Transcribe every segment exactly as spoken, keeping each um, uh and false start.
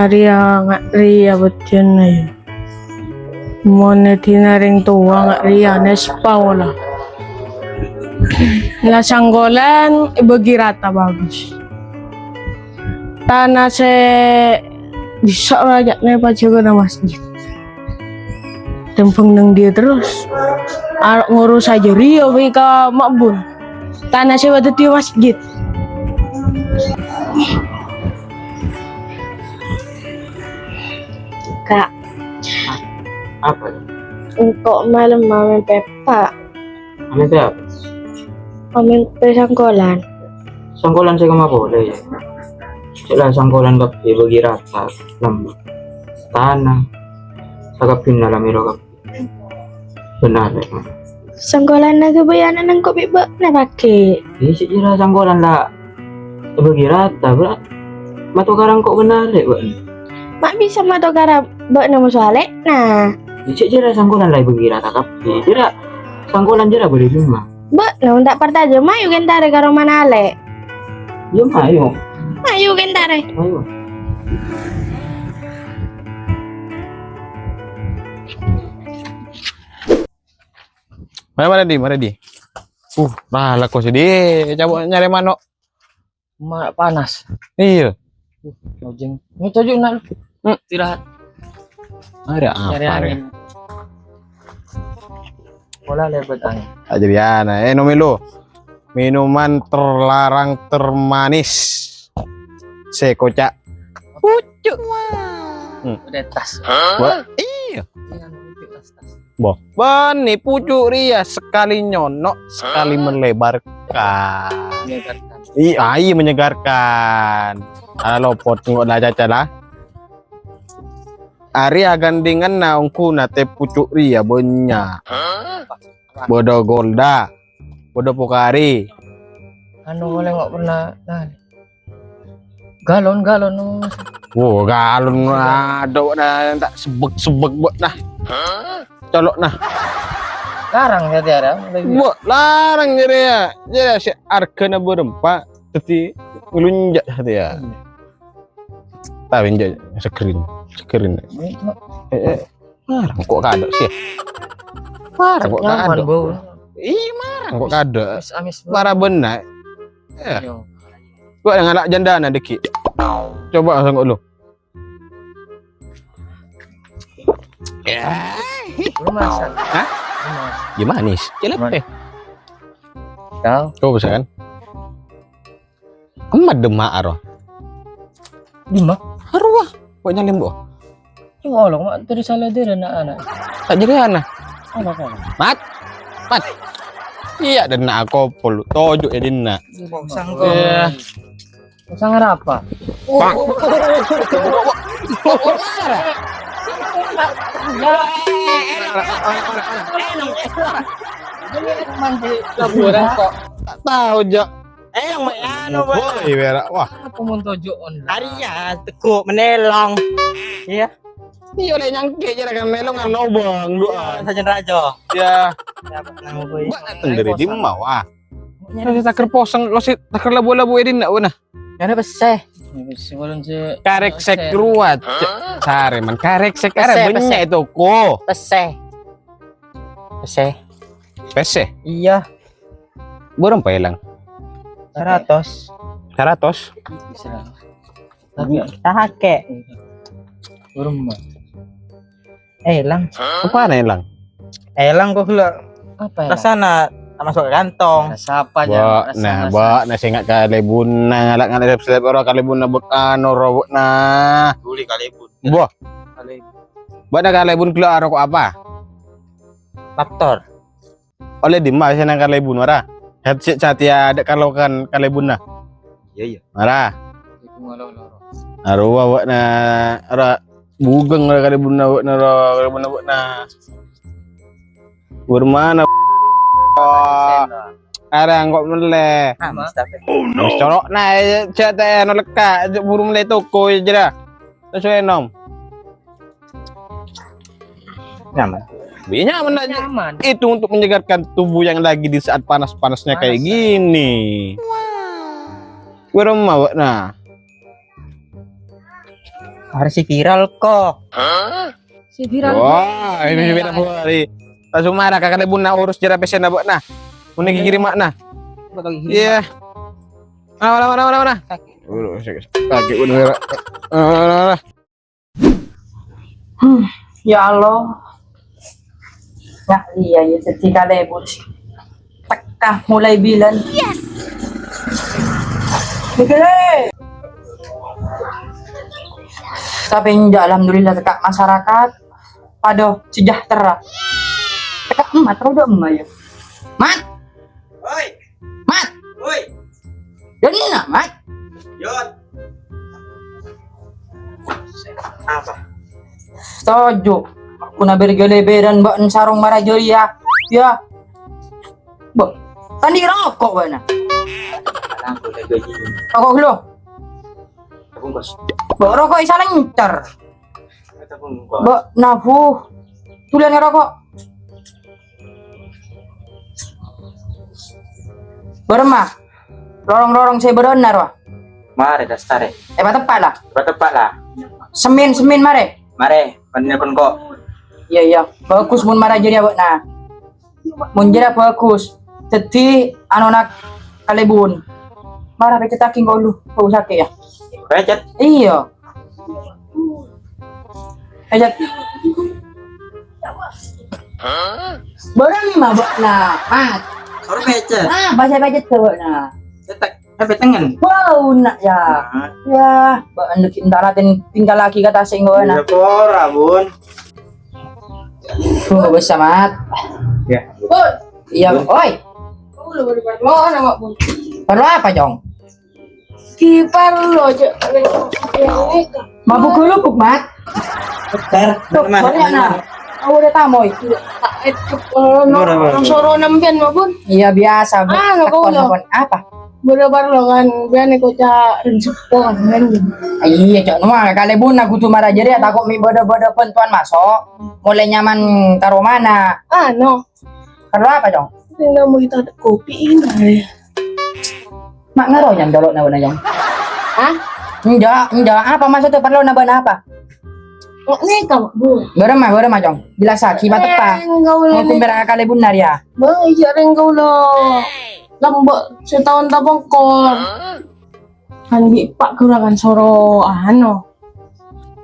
Arèya nga' rèya bâjâna, yâ. Mon è dinna' rèng towa nga' rèya nèspa ola. La sangkolan èbâgi rata bagus. Tana sè bisa rajâna pajâgâna masjid. Tembhâng neng dia terros? Ar-, ngurus aja Rio wi ka Ma'bun. Tana sè bâdâ di masjid. Kak. Apa? Engko' malem main pepak. Anu siap? Pamènta sangkolan. Sangkolan sè kemma polè, yâ. Cè' la sangkolan kabbhi bâgi rata, lambâ'. Tana. Sakabbhiyânna la mèlo kabbhi. Bhender, yâ. Sangkolanna ghâbâyâna nengko' bi' bâ'na paghi'. Iyâ, cè' jârèya sangkolan la bâgi rata, bâ. Matokara engko' bhender, yâ, bâ. Ma' bisa matokara bâ'na moso alè'na. Iyâ, cè' jârèya sangkolan la bâgi rata kabbhi. Jârèya sangkolan jârèya bâdâ è dimma? Bâ'na mon ta' parcajâ, mayu ghentara ka romana alè'. Iyâ, mayu. Mayu ghentara. Mayu. Mara, mara, Di, mara, Di. Uh, malah kok sedih, coba nyari manok. Ma-, panas. Iya. Uh, lojeng. Ini toju' nak. Hmm. Istirahat. Ada apa, cari angin. Pola lebet angin. Adriana, eh, no mèlo. Minuman terlarang termanis. Sè koca'. Pucuk. Hmm. Udah tas. Wah, iya. Iya, pucuk tas, tas. Boh, bânnè pucuk rèya, sekali nyonok, sekali melebarkan. Menyegarkan. Iya, iya, menyegarkan. Ala lopot engko' la caca la. Arèya ghândhinganna ongghuna tè pucuk rèya bânnya'. Bâdâ Golda, bâdâ Pocari. Anu, oleh nggak pernah, nah. Galon, galon, oh. Wo, galon, aduh, nah, ta' sebbek-sebbek, Bu, nah. Colok, nah. Larang, ya, Tiara. Bu, larang, jârèya. Jârèya sè arghâna bârâmpa, dhâddhi nglunjak, dhâddhi, ya. Iya. Tahu, enjak, segerin, segerin. Ini, Mak. Eh, eh. Marang kok kadhâ' sih. Marang kok kadhâ'. Nyaman, Bu. Ih, marang kok kadhâ'. Amis, amis, Bu. Para bânna'. Eh. Yo. Gua ngala' jandana dikit. Coba langsung lu. Ya. Lu masak. Hah? Lu masak. Ya manis. Cilep Man-, eh. Kau? Kau bisa kan? Emma demma aro. Dimma? Arowa, kok nyalem, Bu? Cuma Allah, mak, terus salah dia anak-anak. Ta' jârèya ana. Apa, apa? Mat. Mat. Iya, dâna' akopol, toju' è dinna'. Kok sangko? Iya. Kok sangar apa? Pak. Ini mandi laburan kok. Ta' tao, Jo. Eh, yang anu, Pak. Woi, berak. Wah. Apa mon toju' on? Arèya, teguk menelong. Iya. Iya, oleh nyangke jârèya kan melong kan lobang, doa. Sajen raja. Ya. Ya, apa nama gue? Mbak dateng dari dimma, wah. Nyari taker poseng, lo si taker labu-labu edin ndak, wah, nah. Nyari pèssè. Pèssè, belum sih. Karek sek ruwet. Sare, man. Karek sek are banyak itu, ko. Pèssè. Pèssè. Pèssè? Iya. Bârâmpa èlang? Saratos. Saratos? Bisa. Tapi ta' hakè. Bârâmpa. Èlang. Apa na èlang? Èlang kok gula. Apa ya? Rasana ta' masuk ke kantong. Rasa apa ya? Ba, rasa, nah, rasa. Ba, nah, sè ngat kalèbunna, ngalak-ngalak seleb-seleb ora kalèbunna bek anu ro, nah. Boleh kalèbun. Wah. Kalèbun. Ba, nah, kalèbun gula rokok apa? Faktor. Oleh dimma sè nang kalèbun, mara? Headset satèya adâ' kalokan kalèbunna. Iya, iya. Mara. Arowa, wak, na, ra, bugeng ra kalèbunna, wak, na, ra, kalèbunna, wak, na. Bârâmana? Arang kok mellè. Wis colokna, jâ' ta' eno lekka', buru mellè toko jârèya. Terus enom. Nyaman. Iya, nyaman, nyaman. Itu untuk menyegarkan tubuh yang lagi di saat panas-panasnya kayak gini. Panas, ya. Bârâmma, wak, na. Arè sè viral, ko. Sè viral. Wah, ini beda hari. Langsung marah, kakak bun na urus jara pesen na, Bok, nah. Muni gigiri mak, nah. Bakal gigiri. Iya. Mana, mana, mana, mana, mana? Kaki. Waduh, sakit. Kaki udah merah. Mana, mana, mana? Hmm, ya Allah. Ya, iya, ya, jadi kalèbun. Teka mulai bilan. Yes. Gitu deh. Tapi enggak, alhamdulillah, teka masyarakat. Padha sejahtera. Teka emat, roda emat ya. Mat. Woi. Mat. Woi. Dena, Mat. Yot. Apa? Setuju. Aku nabir geleberan mbak sarong mara jari ya. Ya. Bo. Tadi rokok bana. Rokok dulu. Bungkus. Bo rokok isa lencer. Bo nafu. Tulen rokok. Bârâmma? Rorong-rorong sè bârâna rowa. Marè, dâstârè. Èpateppa' la? Èpateppa' la. Semin-semin marè. Marè, kon-, kon ko. Iyâ, iyâ. Bagus mon marè jârèya, Bâ'na. Mon jârèya bagus. Dhâddhi, anona kalèbun. Mara pècèttaghi engko' lu. Bâu sakè', yâ. Pècèt? Iyâ. Pècèt. Bârâmma bâ'na, Mat? Soro pècèt. Ah, bâsa pècèt bâ'na. Cetek, sampai tengen. Bâuna, yâ. Ah. Yâ, bâ'na ghi' entara ten tinggal lagi kata sing bâ'na. Iyâ, pora, Bun. Tunggu bâsa, Mat. Yâ. Bun. Iyâ, Bun. Oi. Parlo apa, Jong? Ki parlo, Cok. Mabuk dulu, Buk, Mat. Ter, Tuh, mana? Banyak, nah. Aku udah tamoy. Tak, eh, cok, eh, no, Mana, mana? Soro nemben, Mak Bun. Iyâ, biasa, Buk. Ah, lo, Tekon, kau lo. Tekon. Apa? Bâdâ parlo kan, biyen iku ca' rèng seppo kan, kan. Iyâ, Cok. Noa, kalèbun aku tu marè jârèya tako' mè' bâdâ-bâdâ bhântowan maso'. Mulai nyaman karo mana? Ah, no. Parlo apa, Jong? Sing namo kita ada kopi ini, ya. Mak ngaro nyang dolo' na bâ'na, Jong? Hah? Enjâ', enjâ'. Apa maksudnya parlo na bâ'na apa? Mak nèka, Mak Bun. Bârâmma, bârâmma, Jong? Jelas, ah, ki pateppa'. Rèng kaulâ. Mau nèka. Kumbera kali benar, ya? Bâ, iyâ, rèng kaulâ. Lambâ' setaun tapongkor. Kan bi' pa' guru kan soro, ano.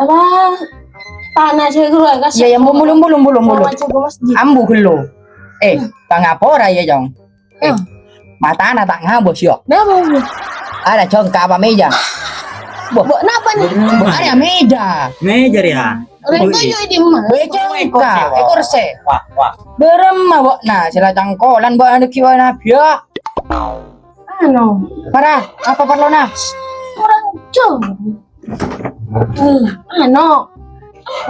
Apa? Tana sè guru kan. Iyâ, iyâ, bulung, bulung, bulung, bulung. Mau masuk ke masjid. Ambu ghâllu. Eh, pangapora, yâ, Jong? Eh, matana ta' ngabâs, yâ? Napa, Bu? Ada congka apa meja? Boh. Bu, napa nih? Bu, ada meja. Meja, ya? Rèng kayu ini, Mas. Weh, congka. Eh, kursi. Wah, wah. Bârâmma, Bu? Nah, sila cangkolan, Bu, anu kiwa nabi, ya. Anu. Para, apa parlona? Kurang jauh. Eh, anu.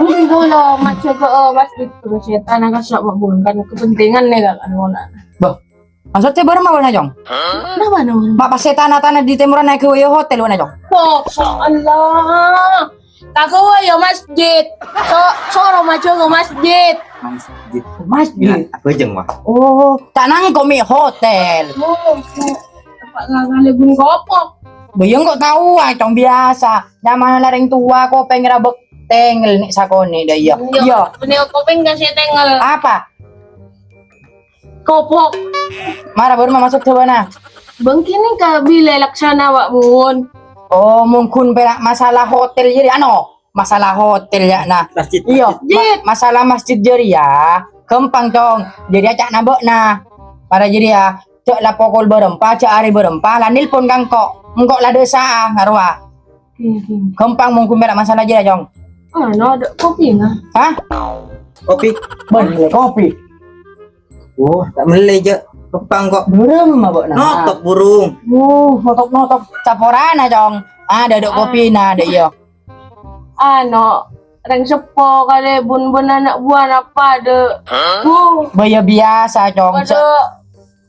Ini dulu, Mas, jaga, eh, Mas, itu setan akan selama bulan kan kepentingan nih, kan, ngono. Boh, maksudnya bârâmma, Jong? Napa, no? Mak pas sè tana-tana di timuran naik ke hotel, Jong? Masya Allah. Kakowa ya masjid. So, soro maju ke masjid. Masjid. Masjid. Ya, apa jeng, Wak? Oh, ta' nangko' mè' hotel. Oh, tempat ngalebun kopok. Bâ, yâ engko' tao, ah, Cong, biasa. Nyamana rèng towa, kopèng ra bâk tengel nè' sakonè', dâ, iyâ. Iyâ. Iyâ. Meni kopèng kasih tengel. Apa? Kopok. Mara bârâmma maksud dâbâna? Bângkènè ka bilâ laksana, Wak Bun. Oh, mungkin pèra' masalah hotel jadi, ano, masalah hotel ya, nah. Masjid, iyâ, masjid. Ma-, masalah masjid jadi ya, ghâmpang, Cong. Jadi ya, ca'na bâ'na. Para jadi ya, jhâ' la pokol bârâmpa, jhâ' arè bârâmpa, la nelpon ka engko'. Engko' la dâsa, ngarowa. Ghâmpang monggu mèra' masalah jârèya, Cong. Ano, ada kopi, nah. Hah? Kopi? Bân, kopi. Oh, ta' mellè, jhâ'. Ghâmpang kok. Bârâmma, Bu, nah. Notop burung. Oh, notop-notop. Caporana, Cong. Ada, ada kopi, nah, ada, iyâ. Ano, rèng seppo kalè bun-bun anak buah apa ada? Hah? Bâ, yâ biasa, Cong. Ada.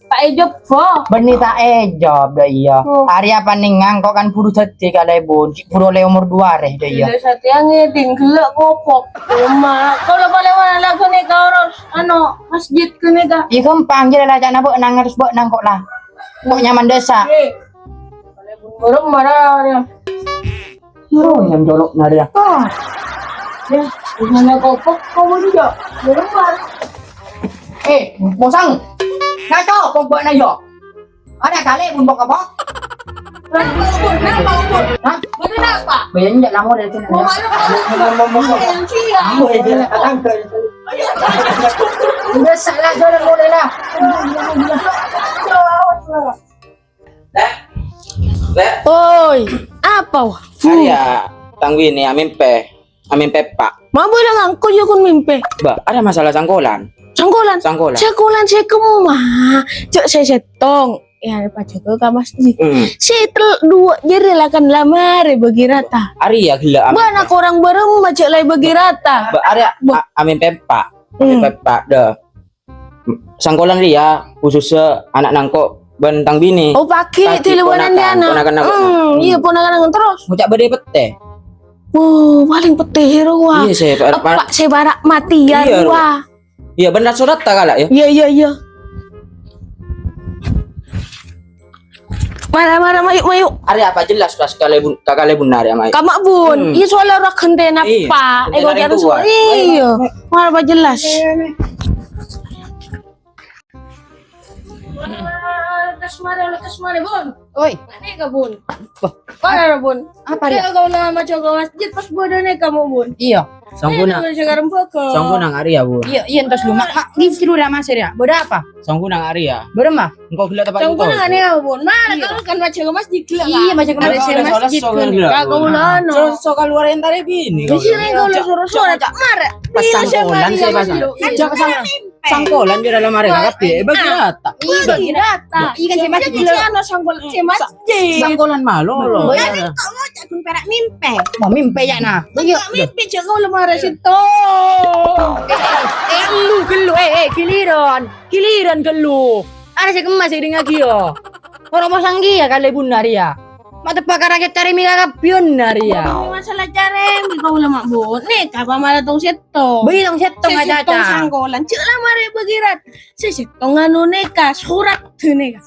Ta' èjâbbhâ. Bânnè ta' èjâb, dâ iyâ. Oh. Arèya panèngan kok kan buru dhâddhi kalèbun, ghi' buru ollè omor duwâ arè, dâ iyâ. Gila, satèya ngèdhing ghellâ' kopok. Oma, kalau palèwana lagu nèka oros, ano, masjid kènè ta? Iyâ ghâmpang, jârèya la ca'na bâ'na, harus bâ'na kok la. Kok nyaman dâsa. Eh, kalèbun bârâmma ra. Oh, yang colok nari ya. Ah. Ya, nanya kopok, kau mau juga? Belum, Bang. Eh, Bosang. Ngaco, kok buat nanya? Ada kali pun bok apa? Kenapa, Bun? Kenapa, Bun? Hah? Bun, kenapa? Bayangin nggak lama dari sini. Mau malu, mau malu. Mau, mau, mau, mau. Ada yang sia. Kamu ya, dia datang ke. Udah salah, sudah mulai lah. Lè'. Lè'. Oi, apa? Arèya, tang binè amèmpè, amèmpè eppa'. Ma' bâdâ ngangkon ya kon mèmpè? Bâ, ada masalah sangkolan. Sangkolan? Sangkolan. Sangkolan sè kemma. Cè' sè sèttong. Ya, pajâgâ ka masjid. Hmm. Sè tel-, dua jârèya la kan la marè bâgi rata. Arèya ghellâ' amèmpè. Bâ, na korang bârâmma cè' la èbâgi rata. Bâ, arèya, bâ, a-, amèmpè eppa'. Hmm. Amèmpè eppa', dâ. Sangkolan rèya khusussa ana' nangko' bân tang binè. Oh, paghi' dilebbanan ponakan, ana'. Ponakanna bâ'na. Hmm, iyâ, ponakanna terros. Ngoca' bâdâ è pettè. Oh, palèng pettè rowa. Iyâ, sè pa-, pa-, eppa' sè para' matèya, iyâ, rowa. Iyâ, bân rat-sorat ta' kala', yâ? Iyâ, iyâ, iyâ. Mara, mara, mayu, mayu. Arèya apa jelas pas kalè bun-, ka kalè bunna arèya, mayu. Ka ma' bun. Hmm. Iyâ, soalnya ora ghentèna, iyâ, Pak. Ghentèna orèng towa. Iyâ. Mara apa jelas? Lekas mari, lekas mari, Bun. Oi. Anè ka, Bun? Wah. Mara, Bun? Apa, Rèya? Kala' kaulâ majâgâ masjid pas bâdâ nèka, Bun. Iyâ. Sangkona. Nèka, Bun, sekarang bâkal. Sangkona arèya, Bun. Iyâ, iyâ, entos lu. Ma', ma', ghi' dulu, Rèya, Mas, Rèya. Bâdâ apa? Sangkona arèya. Bârâmma? Engko' ghellâ' teppa'na. Sangkona arèya, Bun. Mara, iyâ, kaulâ kan majâgâ masjid ghellâ', iyâ, Pak. Majâgâ masjid ghellâ'. Ka kaulâ, anu. Soro-soro kalowar entarè binè. Iyâ, kaulâ soro-soro. Pas sangkolan sè pas. Jhâ' sang-, sangkolan di dalam arèya kabèh, bâgi rata. Iyâ, bâgi rata. Iyâ, kan sè masjid. Iyâ, anu, sangkol-, sè masjid. Sangkolan malolo. Iyâ. Kan kok ngoca' ghun pèra' mèmpè. Mau mèmpè, yâ, nah. Iyâ. Mèmpè, jhâ' kaulâ mara sèttong. Eh, eh, eh, lu, ghellu, eh, eh, giliran. Giliran ghellu. Arèya sè kemma sè èdingngaghi, yâ. Ora mosang kèya kalè bunna rèya. Ma' teppa' ka rakèt carèmè ka kabbhiyânna rèya. Masalah carèmè kaulâ, ma', Bun. Nèka apa mara tong sèttong? Bâi tong sèttong acaca. Sèttong sangkolan. Jhâ' la marè bâgi rata. Sè sèttong anu nèka, sorat nèka.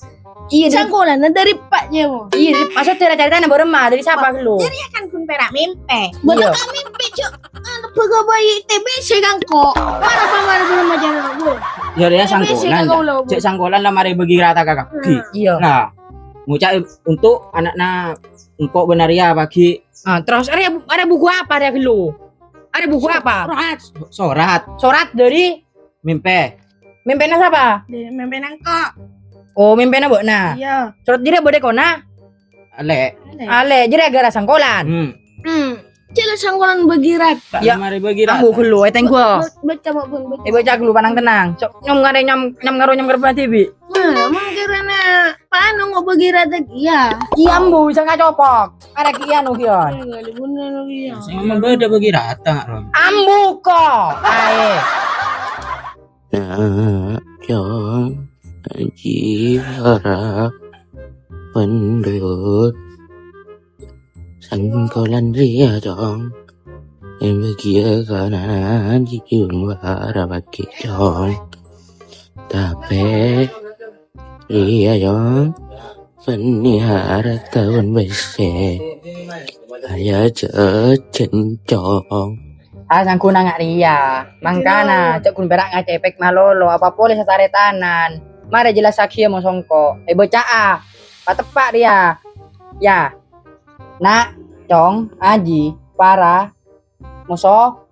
Iyâ, dâri sangkolanna dâri Pa' Jewo. Iyâ, dâri Pa', sodârâ carètana bârâmma, dâri sapa ghellu? Jârèya kan ghun pèra' mèmpè. Iyâ. Bâdâ ka mèmpè, jhâ'. Anu, bâgâ bâi T B C kangko. Mara apa mara bârâmma jârèya, Bu? Jârèya sangkolan, jâ'. Cè' sangkolan la marè bâgi rata ka kabbhi. Hmm. Iyâ. Nah, ngoca' untuk ana'na engko' bân arèya paghi'. Ah, terros arèya bu-, arèya buku apa arèya ghellu? Arèya buku apa? Sorat. Sorat. Sorat dâri? Mèmpè. Mèmpèna sapa? Dâri mèmpèna engko'. Oh, mèmpèna bâ'na? Iyâ. Sorat jârèya bâdâ è kona? Alè'. Alè'. Alè', jârèya ghârâ sangkolan. Hmm. Hmm. Cè' la sangkolan bâgi rata. Iyâ. Marè bâgi rata. Ambu ghellu, ètèng gua. Ba-, baca, Pak Bun, baca. Eh, baca ghellu, panang tenang. Cok, nyom ngarè nyom, nyom ngaro nyom ngarep dhibi'. Nah, mangkèrana pano ngo bâgi rata kèya. Iyâ, ambu, bisa ngacopok. Arè kèya no kèya. Eh, ngalè bhunten no kèya. Sè ngomong bâdâ bâgi rata, Ron. Ambu ko. Aè. Nak, Cong, Aji, para pendut. Sangkolan rèya, Cong. Èbâgiyâ ka ana' Aji bân para paghi', Cong. Tapè rèya, Cong, bânnè harta bân pèssè. Arèya jhâjhân, Cong. Ah, sangkona nga' rèya. Mangkana, cè' ghun pèra' ngacepek malolo, apa polè sataretanan. Marè jellassaghi, yâ, mo songko'. Èbâca'a. Pateppa' rèya. Yâ. Na', Cong, Aji, para, moso,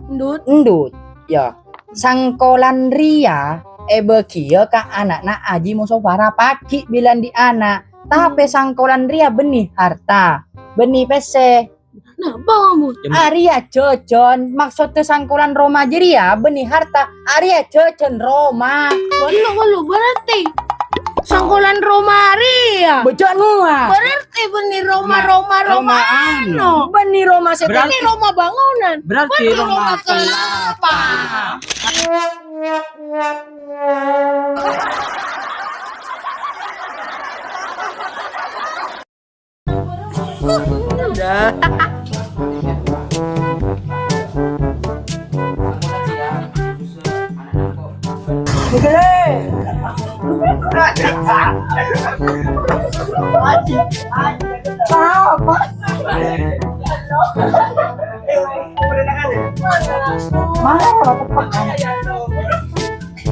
endut. Endut. Yâ. Sangkolan rèya èbâgiyâ ka ana'na Aji moso para paghi' bilân dhi' ana'. Tapè sangkolan rèya bânnè harta, bânnè pèssè. Napa, Bun? Arèya jhâjhân, maksoddhâ sangkolan roma jârèya bânnè harta, arèya jhâjhân roma. Walu, walu, berarti sangkolan roma rèya. Bâjâ' ngowa. Berarti bânnè roma, roma, roma, roma anu. Bânnè roma sè berarti, bânnè roma bangunan. Berarti bânnè roma, roma kelapa. Mara, tepat.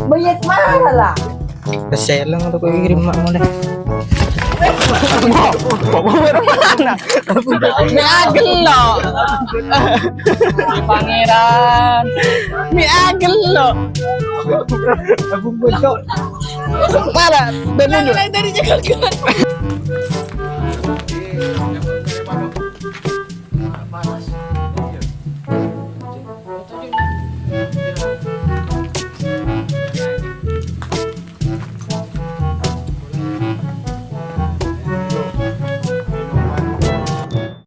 Banyak mara lah. Keseleng tuh kok kirim mak mulai. Ini agel lo. Pangeran. Ini agel lo. Mana? Dan nunjuk. Dari jaga.